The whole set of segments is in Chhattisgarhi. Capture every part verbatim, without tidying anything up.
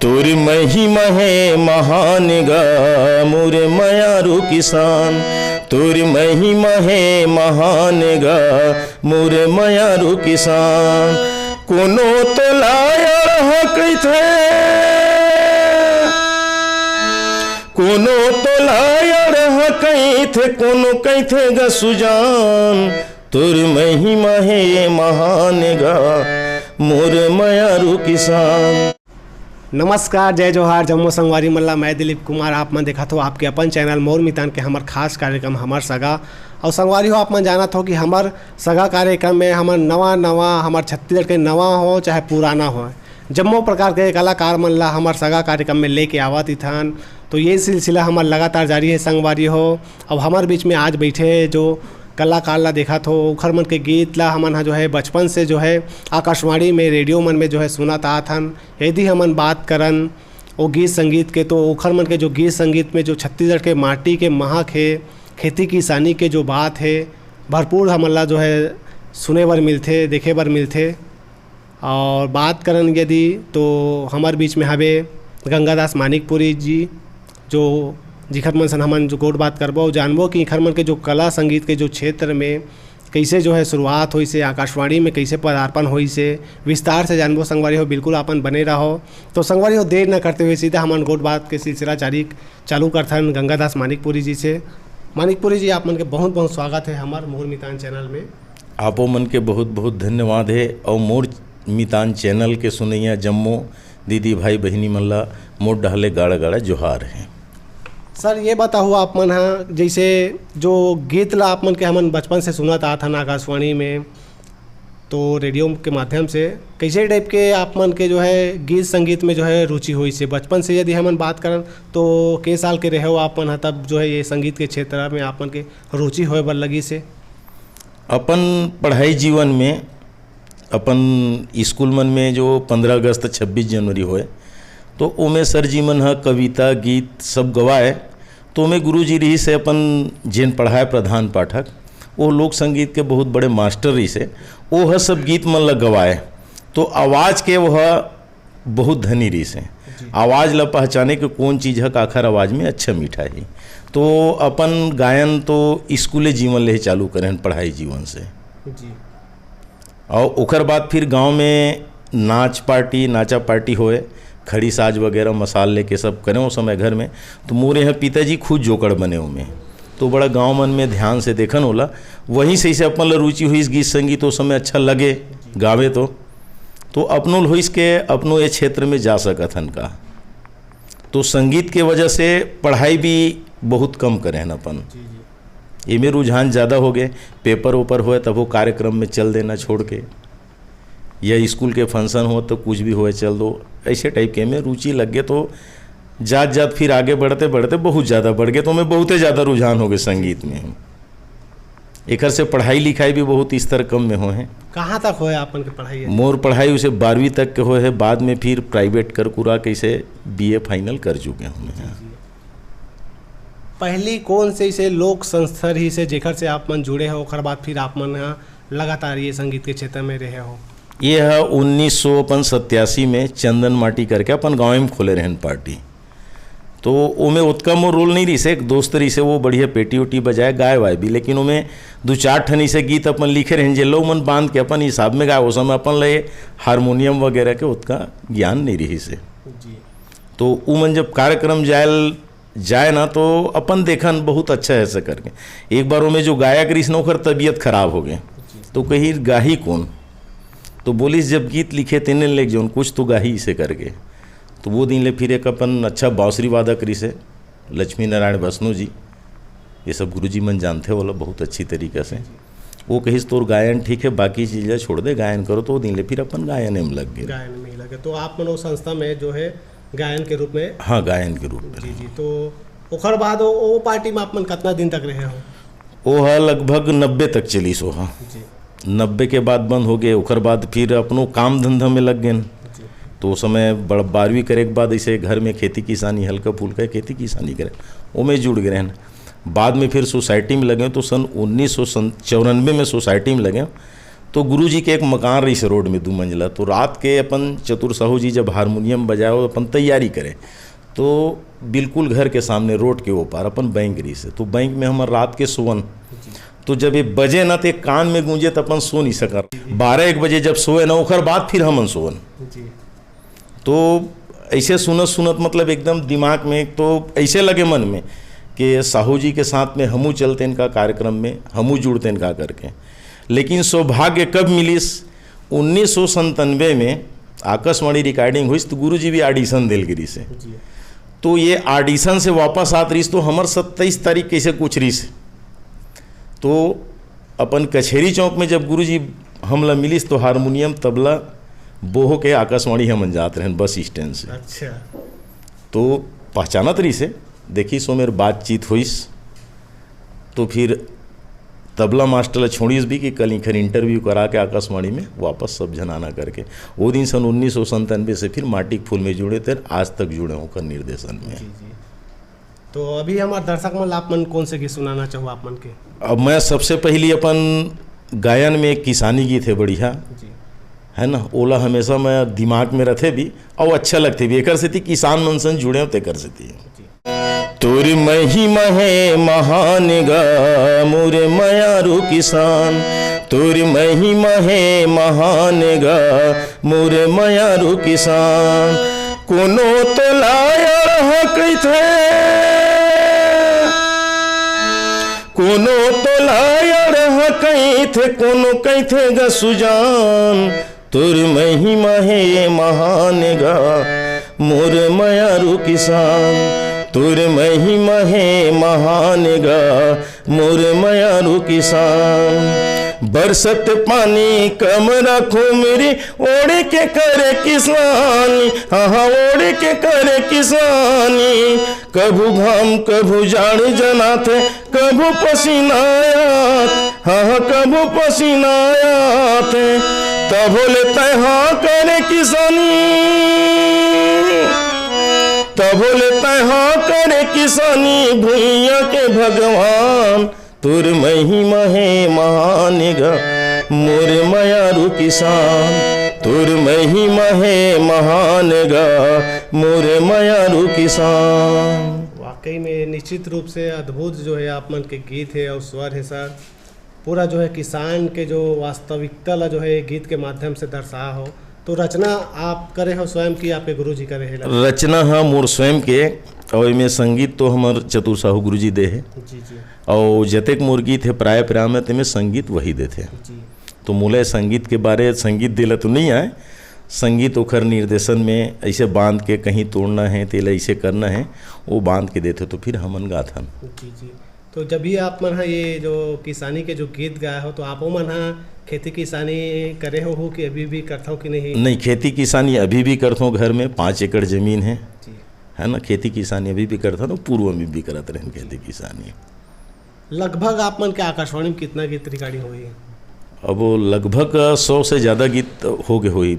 तोर महिमा हे महान गा, मोर मयारू किसान। तोर महिमा हे महान गा, मोर मयारू किसान। कोनो तोला अड़हा कहिथे, कोनो तोला अड़हा कहिथे, कोनो कहिथे गा सुजान। तोर महिमा हे महान गा, मोर मयारू किसान। नमस्कार, जय जोहार, जम्मो संगवारी मन ला। मैं दिलीप कुमार, आप मन देखत हो आपके अपन चैनल मोर मितान के हमर खास कार्यक्रम हमर सगा। और संगवारी हो, आप मन जानत हो कि हमर सगा कार्यक्रम में हमर नवा नवा, हमर छत्तीसगढ़ के नवा हो चाहे पुराना हो, जम्मो प्रकार के कलाकार मन ला हमर सगा कार्यक्रम में लेके आवत इथन। तो ये सिलसिला हमर लगातार जारी है संगवारी हो। अब हमर बीच में आज बैठे हे जो कलाकार ला देखत हो, ओखर मन के गीत ला हमन ह जो है बचपन से जो है आकाशवाणी में, रेडियो मन में जो है सुनत आत हन। यदि हमन बात करन वो गीत संगीत के, तो ओखर मन के जो गीत संगीत में जो छत्तीसगढ़ के माटी के महक हे, खेती किसानी के जो बात हे, भरपूर हमन ला जो है सुने बर मिलथे, देखे बर मिलथे। और बात करन यदि, तो हमर बीच में हवे गंगादास मानिकपुरी जी, जो जिखर मन सन हमन जो गोठ बात करबो, जानबो कि इखर मन के जो कला संगीत के जो क्षेत्र में कैसे जो है शुरुआत होइसे, आकाशवाणी में कैसे पदार्पण होइसे, विस्तार से जानबो। संगवारी हो, बिल्कुल आपन बने रहो। तो संगवारी हो, देर न करते हुए सीधा हमन गोठ बात के सिलसिला जारी चालू करथन गंगादास मानिकपुरी जी से। मानिकपुरी जी, आप मन के बहुत बहुत स्वागत है हमर मोर मितान चैनल में। आपो मन के बहुत बहुत धन्यवाद हे। और मोर मितान चैनल के सुनैया जम्मो दीदी भाई बहिनी मन ला मोर डहले गाड़ा गाड़ा जोहार हे। सर, ये बताओ आप मन हा, जैसे जो गीत ला आप मन के हमन बचपन से सुनत आत हन आकाशवाणी में, तो रेडियो के माध्यम से, कैसे टाइप के आप मन के जो है गीत संगीत में जो है रुचि होइसे? बचपन से यदि हमन बात करन, तो के साल के रहे हो आप मन हा, तब जो है ये संगीत के क्षेत्र में आप मन के रुचि होए बर लगिसे? अपन पढ़ाई जीवन में, अपन स्कूल मन में जो पंद्रह अगस्त, छब्बीस जनवरी होए, तो ओमे सर जी मन ह कविता, गीत सब गवाए। तो ओमे गुरु जी रहिस हे अपन जेन पढ़ाए प्रधान पाठक, वो लोक संगीत के बहुत बड़े मास्टर रहिस हे, वो ह सब गीत मन ल गवाए। तो आवाज़ के वो ह बहुत धनी रहिस हे। जी। आवाज़ ला पहचाने के कौन चीज़ ह काखर आवाज़ में अच्छा मीठा हे। तो अपन गायन तो स्कूले जीवन ले ही चालू करें, पढ़ाई जीवन से। जी। और ओकर बाद फिर गांव में नाच पार्टी, नाचा पार्टी होए, खड़ी साज वगैरह मसाल लेके सब करें उस समय घर में। तो मोरे यहाँ पिताजी खुद जोकड़ बने ओमे, तो बड़ा गांव मन में ध्यान से देखन होला। वहीं से इसे अपन ला रुचि हुई इस गीत संगीत, उस समय अच्छा लगे गावे तो, तो अपनो होइस के अपनो ये क्षेत्र में जा सकत हन का। तो संगीत के वजह से पढ़ाई भी बहुत कम करें हन अपन। जी, जी। एमे रुझान ज़्यादा हो गए, पेपर ओपर होए तब वो कार्यक्रम में चल देना छोड़ के, या स्कूल के फंक्शन हो तो कुछ भी होए चल दो, ऐसे टाइप के में रुचि लग गए। तो जात जात फिर आगे बढ़ते बढ़ते बहुत ज़्यादा बढ़ गए, तो मैं बहुते ज़्यादा रुझान हो गए संगीत में। एकर से पढ़ाई लिखाई भी बहुत स्तर कम में होए हैं। कहाँ तक होए आपन के पढ़ाई है? मोर पढ़ाई उसे बारहवीं तक के होए है, बाद में फिर प्राइवेट कर कुरा के इसे बीए फाइनल कर चुके हूँ मैं। जी, जी। पहली कौन से इसे लोक संस्था रहिस हे जेकर से आप मन जुड़े हो, ओकर बाद फिर आप मन ह लगातार ये संगीत के क्षेत्र में रहे हो? ये ह उन्नीस सौ अपन सत्यासी में चंदन माटी करके अपन गाँव में खोले रहन पार्टी। तो ओमे ओतका मोर रोल नहीं रहिस हे, एक दोस्त रहिस हे, वो बढ़िया पेटी उटी बजाए, गाए वाए भी, लेकिन ओमे दू चार ठन इसे गीत अपन लिखे रहन, जे लोग मन बांध के अपन हिसाब में गाए। ओ समय अपन ले हारमोनियम वगैरह के ओतका ज्ञान नहीं रहिस हे। जी। तो उ मन जब कार्यक्रम जायल जाए ना, तो अपन देखन बहुत अच्छा है ऐसे करके। एक बार ओमे जो गायक रहिस ना, ओकर तबीयत खराब हो गए, तो कही गाही कौन? तो बोलिस, जब गीत लिखे तेने लेके जौन कुछ तो गाही इसे करके। तो वो दिन ले फिर एक अपन अच्छा बांसुरी वादक रहिस हे लक्ष्मी नारायण बसनो जी, ये सब गुरुजी मन जानथे होला बहुत अच्छी तरीका से। वो कहिस, तोर गायन ठीक है, बाकी चीज ला छोड़ दे, गायन करो। तो वो दिन ले फिर अपन गायन में लग गए। गायन में ही लगे। तो आप मन वो संस्था में जो है गायन के रूप में? हाँ, गायन के रूप में। जी, जी। तो ओकर बाद वो, वो पार्टी में आप मन कितना दिन तक रहे हो? वो ह लगभग नब्बे तक चलिस वो ह। जी। नब्बे के बाद बंद हो गए, ओकर बाद फिर अपनो काम धंधा में लग गए। जी। तो उस समय बड़-, बारहवीं करे के बाद ऐसे घर में खेती किसानी, हल्का फुल्का खेती किसानी करे, ओमे जुड़ गए रहन। बाद में फिर सोसाइटी में लगे, तो सन उन्नीस सौ चौरानबे में सोसाइटी में लगे, तो गुरुजी के एक मकान रहिस रोड में दू मंजिला, तो रात के अपन चतुर साहू जी जब हारमोनियम बजाए, वो अपन तैयारी करे, तो बिल्कुल घर के सामने रोड के ओपार अपन बैंक रहिस, तो बैंक में हमर रात के सोवन। तो जब ये बजे ना, तो एक कान में गूंजे, तो अपन सो नहीं सकन। बारह एक बजे जब सोए ना, ओकर बाद फिर हमन सोवन। जी। तो ऐसे सुनत सुनत, मतलब, एकदम दिमाग में, तो ऐसे लगे मन में कि साहू जी के साथ में हमू चलते इनका कार्यक्रम में, हमू जुड़ते इनका करके। लेकिन सौभाग्य कब मिलिस, उन्नीस सौ संतानवे में आकाशवाणी रिकॉर्डिंग हुई, तो गुरुजी भी ऑडिशन दिल गिरी से। जी। तो ये ऑडिशन से वापस आत रहिस, तो हमर सत्ताईस तारीख कैसे कुछ रहिस। तो अपन कचहरी चौक में जब गुरुजी हमला मिलिस, तो हारमोनियम, तबला बोह के आकाशवाणी हमन जात रहन बस स्टैंड से। अच्छा। तो पहचानत रहिस हे, देखिस, ओमेर बातचीत होइस, तो फिर तबला मास्टर ला छोड़िस भी कि कल इखर इंटरव्यू करा के आकाशवाणी में वापस सब झन आना करके। वो दिन सन उन्नीस सौ संतानवे से फिर माटी के फूल में जुड़े थे, आज तक जुड़े हों ओकर निर्देशन में। जी, जी। तो अभी हमार दर्शक मन ला आप मन कौन से गीत सुनाना चाहो आप मन के? अब मैं सबसे पहली अपन गायन में एक किसानी गीत है बढ़िया, जी। है ना, ओला हमेशा मैं दिमाग में रथे भी और अच्छा लगथे भी, एकर सेती किसान मन सन जुड़े हों तेकर सेती। जी। तोर महिमा हे महान गा मोर मयारू किसान, तोर महिमा हे महान गा मोर मयारू किसान। कोनो तो लायड़ ह कहिथे, कोनो तो लायड़ ह कहिथे, कोनो कहिथे ग सुजान। तोर महिमा हे महान गा मोर मयारू किसान, तोर महिमा हे महान गा मोर मयारू किसान। बरसत पानी कमरा खुमरी ओढ़ के करे किसानी, हाँ, हाँ, ओढ़ के करे किसानी। कभू घाम कभू जाड़ जनाथे, कभू पसीना आत, हाँ, हाँ, कभू पसीना आत। तभो ले तैहा करे किसानी, तभो ले तैहा करे किसानी, भुइया के भगवान। तोर महिमा हे महान गा मोर मयारू किसान, तोर महिमा हे महान गा मोर मयारू किसान। वाकई में निश्चित रूप से अद्भुत जो है आप मन के गीत है और स्वर है सर। पूरा जो है किसान के जो वास्तविकता ला जो है ये गीत के माध्यम से दर्शाया हो। तो रचना आप करे हो स्वयं कि आपके गुरु जी करे है? रचना ह मोर स्वयं के, और एमे संगीत तो हमर चतुर साहू गुरु जी दे हे। जी, जी। और जतेक मोर गीत हे प्राय प्राय में तेमे संगीत वही देथे। जी। तो मोला संगीत के बारे, संगीत देला तो नहीं आए, संगीत ओखर निर्देशन में ऐसे बांध के कहीं तोड़ना है, तेला ऐसे करना है, वो बांध के देथे तो फिर हमन गाथन। जी, जी। तो जब भी आप मन ह ये जो किसानी के जो गीत गाए हो, तो आप मन ह खेती किसानी करे हो, हो कि अभी भी करथो कि नहीं? नहीं, खेती किसानी अभी भी करथो, घर में पाँच एकड़ जमीन है, जी। है ना, खेती किसानी अभी भी करथो ना, पूर्व में भी करत रहन खेती किसानी। लगभग आप मन के आकाशवाणी में कितना गीत रिकॉर्डिंग होही? अब वो लगभग सौ से ज़्यादा गीत हो गए होही।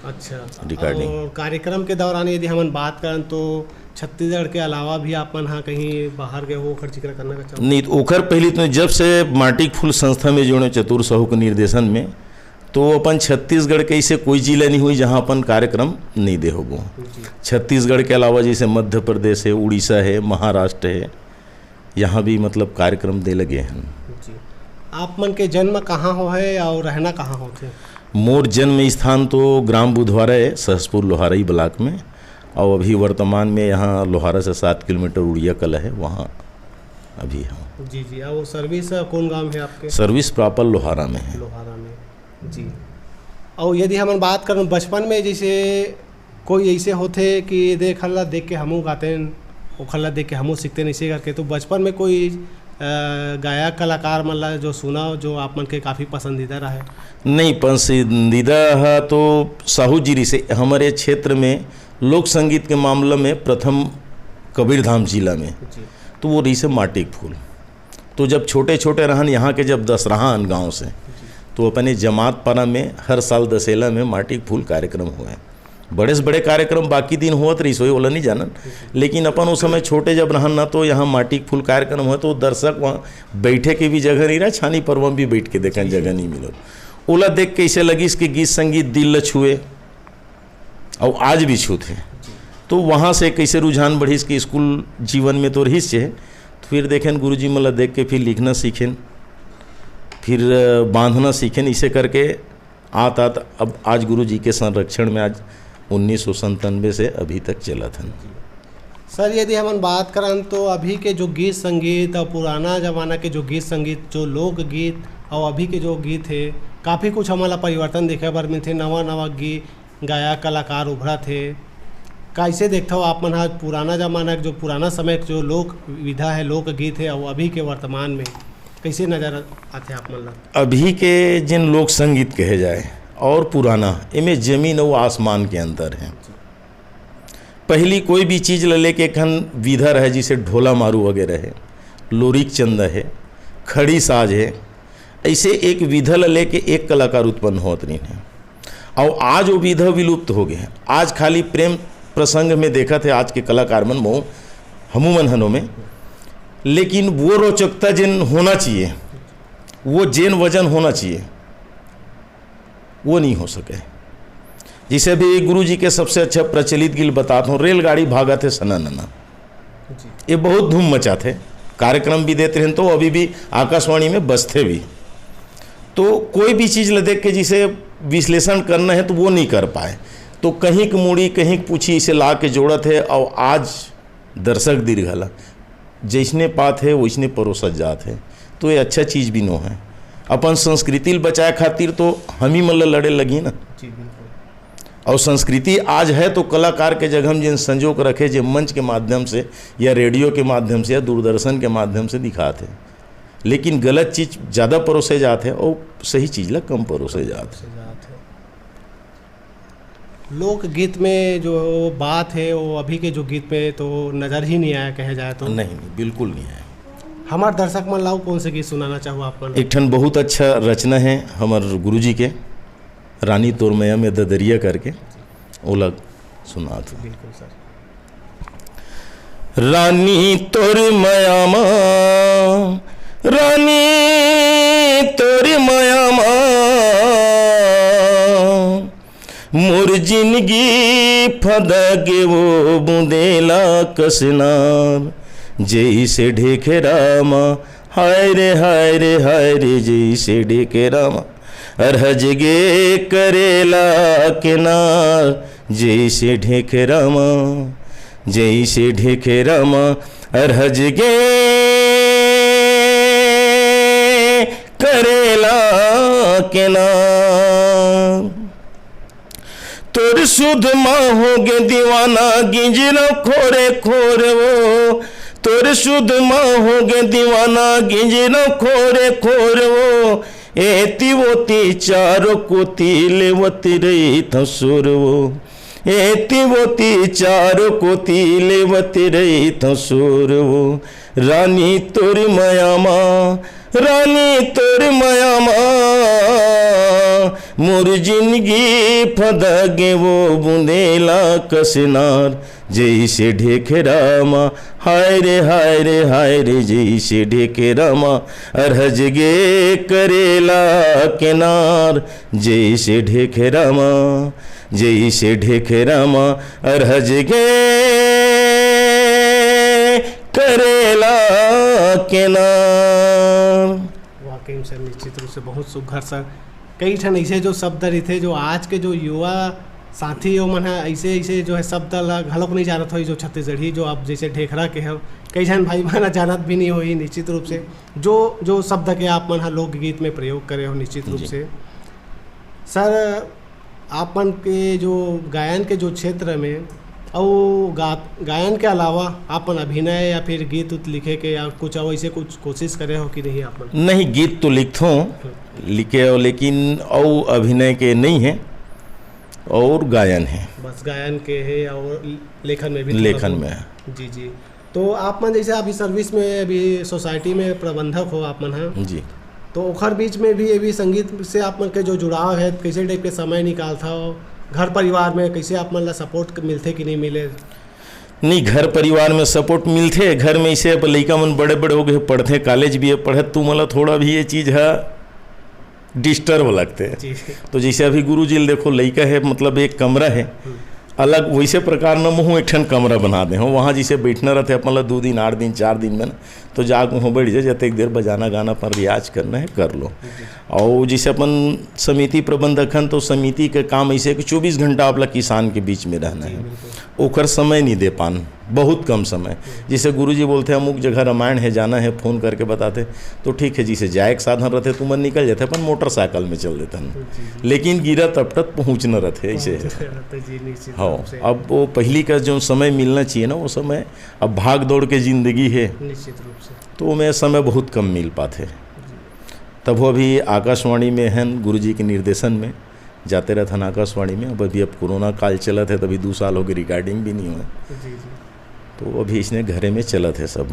अच्छा। रिकॉर्डिंग। और कार्यक्रम के दौरान यदि हमन बात करन तो छत्तीसगढ़ के अलावा भी आप मन हा कहीं बाहर गए हो, ओखर जिक्र करना चाहो? नहीं, तो ओखर पहले तो जब से माटी के फूल संस्था में जुड़े चतुर साहू के निर्देशन में, तो अपन छत्तीसगढ़ के ऐसे कोई जिला नहीं हुई जहाँ अपन कार्यक्रम नहीं दे होबो। जी। छत्तीसगढ़ के अलावा जैसे मध्य प्रदेश है, उड़ीसा है, महाराष्ट्र है, यहाँ भी मतलब कार्यक्रम दे लगे हैं। जी। आप मन के जन्म कहाँ हो है और रहना कहाँ होथे? मोर जन्म स्थान तो ग्राम बुधवारा है, सहसपुर लोहारई ब्लॉक में, और अभी वर्तमान में यहाँ लोहारा से सात किलोमीटर उड़िया कला है, वहाँ अभी हूँ। जी, जी। और सर्विस कौन गांव है आपके? सर्विस प्रॉपर लोहारा में है। लोहारा में। जी। और यदि हमन बात करन बचपन में, जैसे कोई ऐसे होथे कि देख हल्ला देख के हमू गातेन, ओखर ला देख के हमू सीखतेन, ऐसे करके, तो बचपन में कोई, अ, गायक कलाकार मन ला जो सुना, जो आप मन के काफ़ी पसंदीदा रहे? नहीं, पसंदीदा हा तो साहू जी रिसे। हमारे क्षेत्र में लोक संगीत के मामला में प्रथम कबीरधाम जिला में, जी। तो वो रिसे माटी के फूल। तो जब छोटे छोटे रहन, यहाँ के जब दसरहा आन गाँव से, जी। तो अपने जमात पारा में हर साल दसेला में माटी के फूल कार्यक्रम हुए। बड़े से बड़े कार्यक्रम बाकी दिन होत रहिस होही, ओला नहीं जानन, लेकिन अपन ओ समय छोटे जब रहन ना, तो यहाँ माटी के फूल कार्यक्रम होय, तो दर्शक वहाँ बैठे के भी जगह नहीं रहे, छानी पर वहाँ भी बैठ के देखन जगह नहीं मिलत। ओला देख के ऐसे लगिस कि गीत संगीत दिल ल छुए, और आज भी छूत है। तो वहाँ से कैसे रुझान बढ़िस कि स्कूल जीवन में तो रहिस है, तो फिर देखेन गुरुजी मन ला देख के फिर लिखना सीखेन, फिर, अ, बांधना सीखेन। इसे करके आत आत अब आज गुरुजी के संरक्षण में आज उन्नीस सौ संतानवे से अभी तक चलत हन। सर, यदि हमन बात करन, तो अभी के जो गीत संगीत और पुराना जमाना के जो गीत संगीत, जो लोकगीत और अभी के जो गीत हे, काफ़ी कुछ हमन ला परिवर्तन देखे बर मिलथे। नवा नवा गीत, गायक, कलाकार उभरत हे। कैसे देखथव आप मन ह पुराना जमाना के, जो पुराना समय के जो लोक विधा है, लोकगीत है, और अभी के वर्तमान में कैसे नजर आथे आप मन ला? अभी के जिन लोक संगीत कहे जाए और पुराना, इमे जमीन और आसमान के अंतर है। पहली कोई भी चीज ल लेके एक ठन विधा रहे, जैसे ढोला मारू वगैरह है, लोरिक चंदा है, खड़ी साज है, ऐसे एक विधा ल लेके एक कलाकार उत्पन्न होत रहिन है। और आज वो विधा विलुप्त हो गए हैं। आज खाली प्रेम प्रसंग में देखत है आज के कलाकार मन, मऊ हमू मन हनो में, लेकिन वो रोचकता जिन होना चाहिए, वो जेन वजन होना चाहिए, वो नहीं हो सके। जैसे अभी गुरु जी के सबसे अच्छा प्रचलित गीत बताता हूँ, रेलगाड़ी भागत है सना नना। जी। ये बहुत धूम मचाते, कार्यक्रम भी देते रहन, तो अभी भी आकाशवाणी में बजते भी। तो कोई भी चीज़ ल देख के जिसे विश्लेषण करना है, तो वो नहीं कर पाए। तो कहीं के मुड़ी, कहीं के पूछी, इसे ला के जोड़त है, और आज दर्शक दीर्घ ला जैसने पात है, वैसने परोसत जात है। तो ये अच्छा चीज़ भी नो है। अपन संस्कृति ल बचाए खातिर तो हम ही मन ल लड़े लगी ना। जी, बिल्कुल। और संस्कृति आज है, तो कलाकार के जगह में जिन संजो के रखे, जे मंच के माध्यम से या रेडियो के माध्यम से या दूरदर्शन के माध्यम से दिखात है, लेकिन गलत चीज़ ज़्यादा परोसे जात है और सही चीज़ ला कम परोसे जात है। से जात है। लोकगीत में जो बात है, वो अभी के जो गीत में तो नज़र ही नहीं आया, कहे जाए तो। नहीं, नहीं, बिल्कुल नहीं आया। हमार दर्शक मन ला अउ कौन से गीत सुनाना चाहो आप मन? एक ठन बहुत अच्छा रचना है हमर गुरुजी के, रानी तोर मया में ददरिया करके, ओला सुनात हूँ। बिल्कुल सर। रानी तोर मया मा, रानी तोर मया मा, मोर जिनगी फदा गे वो बुंदेला कसनार। जैसे ढेखरा मा, हाय रे, हाय रे, हाय रे, जैसे ढेखरा मा अरहज गे करेला के नार। जैसे ढेखरा मा, जैसे ढेखरा मा अरहज गे करेला के नार। तोर सुध मा होगे दीवाना गिंजरा खोरे खोर वो, तोर सुध मा होगे दीवाना गिंजरा खोरे खोर वो। एती वोती चारों कोती लेवत रहिथंव सोर वो, एती वोती चारों कोती लेवत रहिथंव सोर वो। रानी तोर मया मा, रानी तोर मया मा, मोर जिनगी फदा गे वो बुंदेला कसनार। जैसे ढेखरा मा, हाय रे, हाय रे, हाय रे, जैसे ढेखरा मा अरहज गे करेला के नार। जैसे ढेखरा मा, जैसे ढेखरा मा अरहज गे करेला के नार। वाकई में सर, निश्चित रूप से बहुत सुघर सर। कई ठन ऐसे जो शब्द रहिथे, जो आज के जो युवा साथी हो मन ह, ऐसे, ऐसे जो है शब्द ला घलोक नहीं जानत होही, जो छत्तीसगढ़ी, जो आप जैसे ढेखरा के हो, कई झन भाई मन ह जानत भी नहीं होही। निश्चित रूप से जो, जो शब्द के आप मन ह लोकगीत में प्रयोग करे हो, निश्चित रूप जी। से सर, आप मन के जो गायन के जो क्षेत्र में अउ गा-, गायन के अलावा आप मन अभिनय या फिर गीत उत लिखे के या कुछ अउ ऐसे कुछ कोशिश करे हो कि नहीं आप मन? नहीं, गीत तो लिखथों, लिखे हो, लेकिन अउ अभिनय के नहीं है, और गायन है। बस गायन के है और लेखन में भी थोड़ा लेखन बहुत। में है। जी, जी। तो आप मन जैसे अभी सर्विस में, अभी सोसाइटी में प्रबंधक हो आप मन ह, जी। तो ओखर बीच में भी अभी संगीत से आप मन के जो जुड़ाव है, कैसे टाइप के समय निकालथव, घर परिवार में कैसे आप मन ला सपोर्ट मिलथे कि नहीं मिले? नहीं, घर परिवार में सपोर्ट मिलथे। घर में इसे अब लइका मन बड़े-बड़े हो गए, पढ़थे, कॉलेज भी है, पढ़त तुमन ला थोड़ा भी ये चीज़ ह डिस्टर्ब लगथे। जी। तो जैसे अभी गुरुजी ल देखो, लइका है, मतलब एक कमरा है, हम्म। अलग वैसे प्रकार न महू एक ठन कमरा बना दे हो, वहाँ जैसे बैठना रहथे अपन ला दो दिन, आठ दिन, चार दिन में ना, तो जाके वहाँ बैठ जाए, जतेक देर बजाना गाना अपन रियाज करना है कर लो। जी। और जैसे अपन समिति प्रबंधक हन, तो समिति के काम ऐसे है कि चौबीस घंटा आप ला किसान के बीच में रहना जी, है, बिल्कुल। ओकर समय नहीं दे पान, बहुत कम समय। हम्म। जैसे गुरुजी बोलते हैं, "अमुक जगह रामायण है, जाना है," फोन करके बताते, तो ठीक है, जैसे जाए के साधन रहते, तुमन निकल जाते, अपन मोटरसाइकिल में चल देते हैं। जी, जी। लेकिन गिरत अपटत पहुँचना रहते, ऐसे है। पहुँचना रहते, जी, निश्चित हाँ, रूप से। अब वो पहली का जो समय मिलना चाहिए ना, वो समय अब भाग दौड़ के जिंदगी है, निश्चित रूप से। तो ओमे समय बहुत कम मिल पाथे। जी। तब वो अभी आकाशवाणी में हन, गुरुजी के निर्देशन में जाते रहथन आकाशवाणी में। अब अभी, अब कोरोना काल चलत है, तभी दो साल हो गए, रिकॉर्डिंग भी नहीं हुआ। जी, जी। तो अभी इसने घरे में चलत है सब।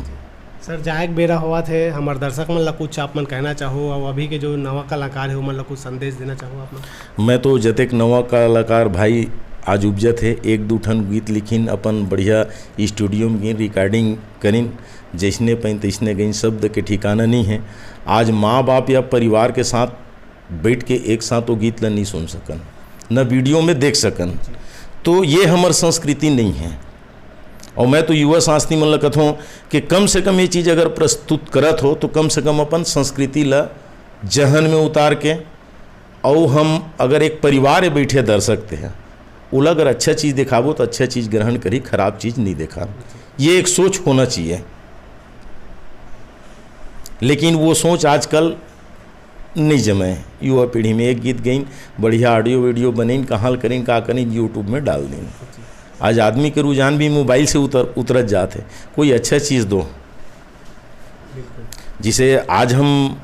सर, जाए के बेरा होवत हे, हमर दर्शक मन ला कुछ आप मन कहना चाहो, और अभी के जो नवा कलाकार है, ओमन ला कुछ संदेश देना चाहो आप मन? मैं तो जतेक नवा कलाकार भाई आज उपजत हे, एक दू ठन गीत लिखिन, अपन बढ़िया स्टूडियो में गिन, रिकॉर्डिंग करिन, जैसने पाइन तैसने गइन, शब्द के ठिकाना नहीं है। आज माँ बाप या परिवार के साथ बैठ के एक साथ वो गीत ला नहीं सुन सकन, न वीडियो में देख सकन। तो ये हमर संस्कृति नहीं है। और मैं तो युवा साथी मन ला कथों कि कम से कम ये चीज़ अगर प्रस्तुत करत हो, तो कम से कम अपन संस्कृति ला जहन में उतार के, और हम अगर एक परिवार में बैठे दर्शक ते हैं, ओला अगर अच्छा चीज़ दिखाबो, तो अच्छा चीज़ ग्रहण करी, खराब चीज़ नहीं देखा। ये एक सोच होना चाहिए, लेकिन वो सोच आजकल नहीं जमे। युवा पीढ़ी में एक गीत गइन, बढ़िया ऑडियो वीडियो बनिन, कहाँ करिन, का करिन, YouTube में डाल दिन। आज आदमी के रुझान भी मोबाइल से उतर, उतरत जात है। कोई अच्छा चीज़ दो। बिल्कुल। जिसे आज हम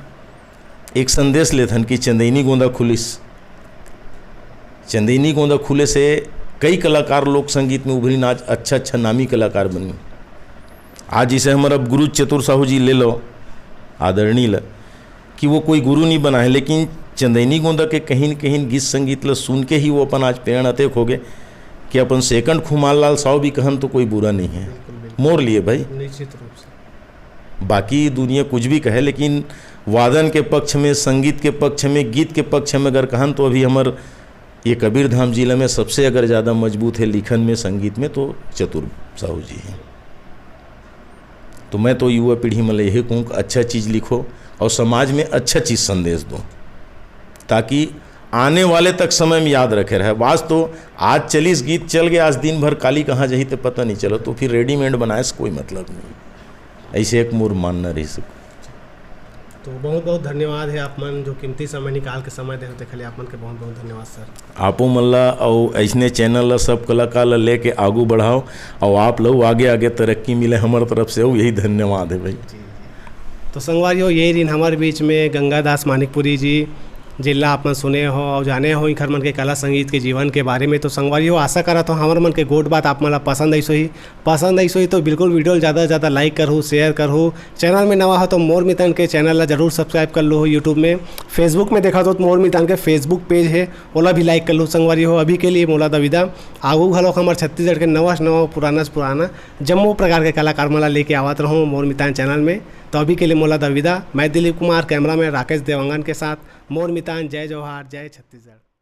एक संदेश लेथन कि चंदैनी गोंदा खुलिस, चंदैनी गोंदा खुले से कई कलाकार लोक संगीत में उभरिन, आज अच्छा अच्छा नामी कलाकार बनिन। आज जैसे हमर अब गुरु चतुर साहू जी ले लो, आदरणीय ल, कि वो कोई गुरु नहीं बना है, लेकिन चंदैनी गोंदा के कहीं न कहीं गीत संगीत ल सुन के ही वो अपन आज प्रेरणा अतेक हो गए कि अपन सेकंड खुमार लाल साहू भी कहन तो कोई बुरा नहीं है। बिल्कुल, बिल्कुल। मोर लिए भाई। निश्चित रूप से। बाकी दुनिया कुछ भी कहे, लेकिन वादन के पक्ष में, संगीत के पक्ष में, गीत के पक्ष में अगर कहन, तो अभी हमर ये कबीर धाम जिला में सबसे अगर ज़्यादा मजबूत है लिखन में, संगीत में, तो चतुर साहू जी हैं। तो मैं तो युवा पीढ़ी में यही कहूँ कि अच्छा चीज़ लिखो और समाज में अच्छा चीज़ संदेश दो, ताकि आने वाले तक समय में याद रखे रहे। आज तो, आज चलिस गीत चल गए, आज दिन भर काली कहाँ जाही ते पता नहीं चलो, तो फिर रेडीमेड बनाए से कोई मतलब नहीं। ऐसे एक मोर मानना रही सको। तो बहुत बहुत धन्यवाद है आप मन जो कीमती समय निकाल के समय दे होते, खाली आप मन के बहुत बहुत धन्यवाद सर। आपो मन ला अउ अइसने चैनल ला, सब कलाकार ला लेके आगू बढ़ाओ, अउ आप लोग आगे आगे तरक्की मिले, हमर तरफ से अउ यही धन्यवाद है भाई। जी, जी। तो संगवारी हो, यही दिन हमारे बीच में गंगा दास मानिकपुरी जी, जिला आप मन सुने हो और जाने हो इनकर मन के कला संगीत के जीवन के बारे में। तो संगवारी हो, आशा करत हो हमर मन के गोठ बात आप मन ला पसंद आइस होही। पसंद आइस होही तो बिल्कुल वीडियो ला ज़्यादा से ज़्यादा लाइक करहू, शेयर करहू। चैनल में नवा हो तो मोर मितान के चैनल ला जरूर सब्सक्राइब कर लो हो YouTube में। Facebook में देखा तो मोर मितान के Facebook पेज है, ओला भी लाइक कर लो संगवारी हो। अभी के लिए मोला द विदा। आगू घलोक हमर छत्तीसगढ़ के नवा से नवा, पुराना से पुराना जम्मो प्रकार के कलाकार मन ला लेके आवत रहूँ मोर मितान चैनल में। तो अभी के लिए मोला द विदा। मैं दिलीप कुमार, कैमरा मैन राकेश देवांगन के साथ मोर मितान। जय जोहार, जय छत्तीसगढ़।